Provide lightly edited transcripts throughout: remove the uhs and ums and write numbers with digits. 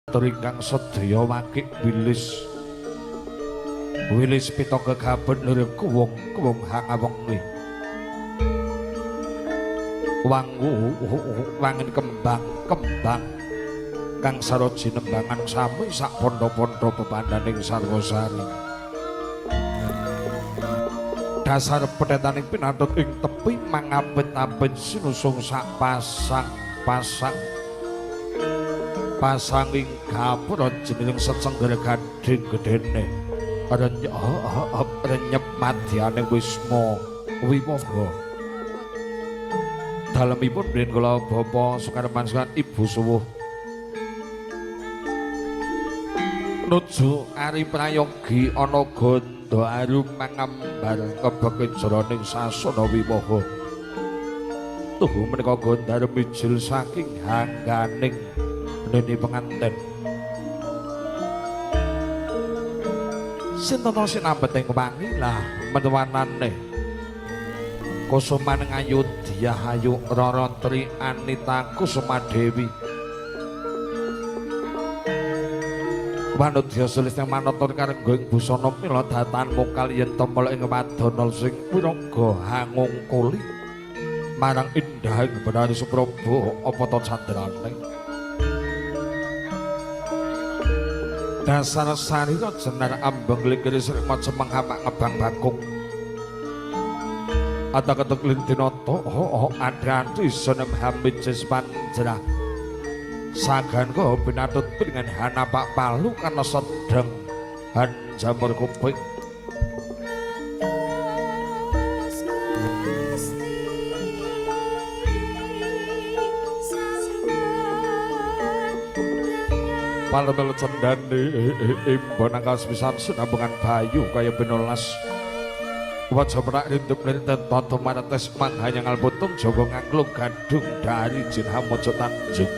Ingkang sedaya wakik wilis wilis pita gegaben lir kuwung kuwung hangawengi wangu wangin kembang kembang kang saroji nembangan sami sak pondo-pondo pepandaning sarwasari dasar pedhetaning pinatut ing tepi mangapit-apit sinusung sak pasang-pasang pasanging gapura jeneng secengger gading gedene renyep madyane wisma wiwaha dalemipun den kula Bapak Sukarman Sukan Ibu suwuh nuju ari prayogi ana ganda arum mangambar kebeke jroning sasana wiwaha tuhu menika ganda arum mijil saking hangganing nene penganten sinten sinambeting wangi lah metuwanane kusuman ngayodya ayu Rara Tri Anita Kusuma Dewi manudya sulistya manotor karengga ing busana mila datan mungkal yen temel ing wadana sing wiraga hangungkuli marang indah ing benari supraba apa ta candrane dasar sarira jenar ambeng lingkir srikma cemeng hamak ngebang bakung ata ketuk lindinata adhanti senem hamid jespanjra sagan ko binatut dengan hanapak palu karena sedeng han jamur kuping palmel cendane imbon angkas pisan sinambungan bayu kaya pinolas wajah perak rindup linten toto marates manghanya ngalputung jogo ngangklung gadung dari jinha mojo tanjung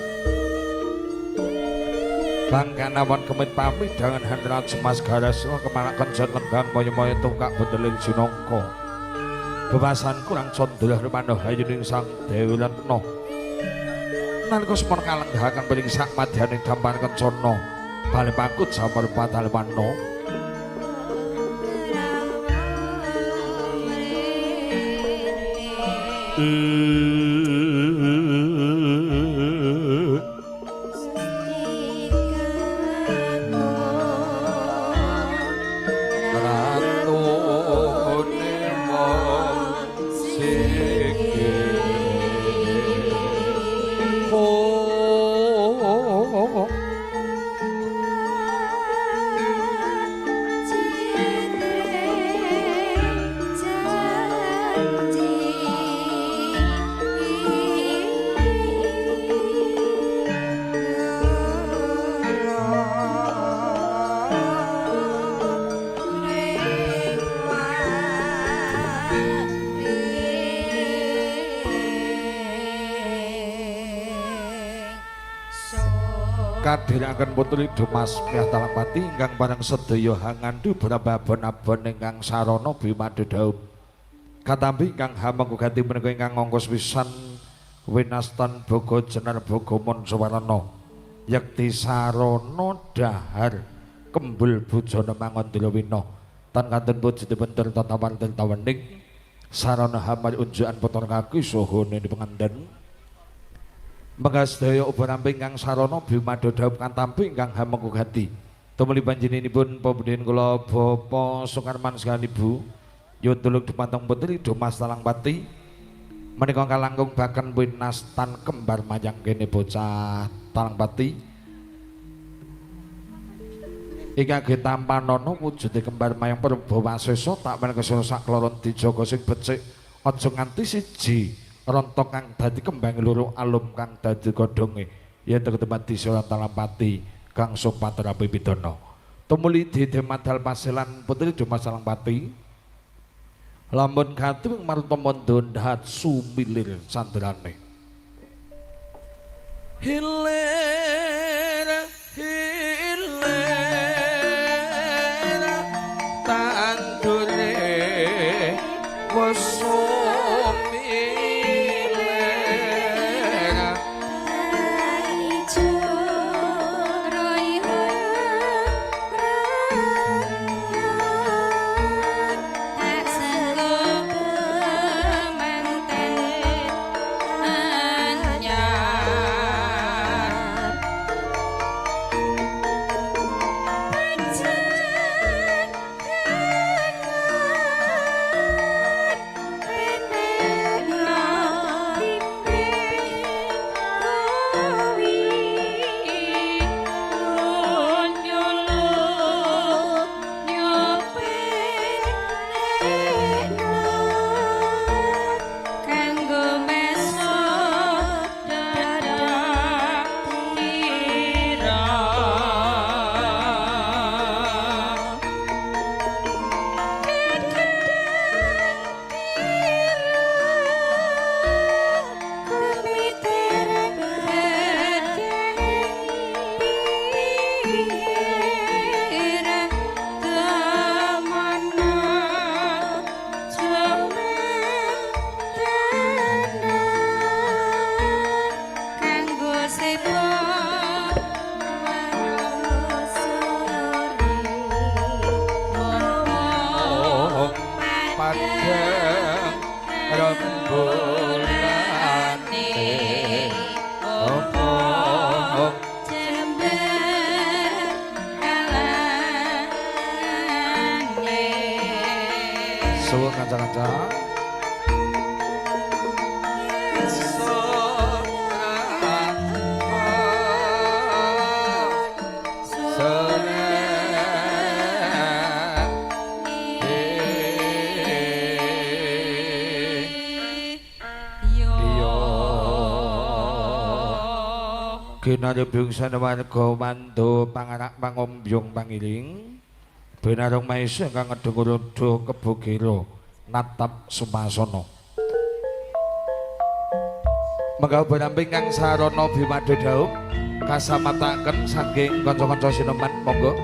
bangkanawan kemit pamit dangan handra jemas garas kemanak kenjon lenggang moyo-moyo tungkak bendelin sinongko bebasan kurang condol rumanoh hayuning sang Dewi Letno nalika semon kalenggahaken piring sak madyaning dampar kencana bali pangkut jamur patal wano kadhiraken putri Dumas Myah Talangpati ingkang bareng sedaya hangandhu brababon-abon ingkang sarana bima dedhaup katampi ingkang hamengku gati menika ingkang ngongkos pisan winastan boga jenar boga mancawarna yekti sarana dahar kembul bujana mangandrawina tan kantun pujitipun tirta tirta wening sarana hamar unjukan putra kaki saha neni pengandhen mangga sedaya uba ramping kang sarana bima dhaup katampi ingkang hamengku gati tumuli panjenenganipun pepundhen kula Bapak Sukarman sekalian Ibu nyuwun tulung dumateng putri Dumas Talangpati menika kalangkung baken winastan kembar mayang kene bocah Talangpati iki age tampanana wujude kembar mayang Prabu Wasesa tak menika sak kloron dijaga sing becik aja nganti siji rontok kang dadi kembang loro alum kang dadi godhonge yen tetempat desa Talampati kang Supatra Pipidana tumuli dide madal paselan putri Dumas Talangpati lamun gati maruta mondhat sumilir sandrane hilir hilir tandure Pinggir kemana jumeneng kanggo seba warosori Oh, padhang rembulane apa Jember kalane. Suwun kanca-kanca. Kinarya bingsan warga mandu pangarak pangombyong pangiling Binarung maesa ingkang ngedung rada kebogera natap sumasana. Mengko bonamping kang sarana bimadha dhaup kasamataken saking kanca-kanca sineman, monggo.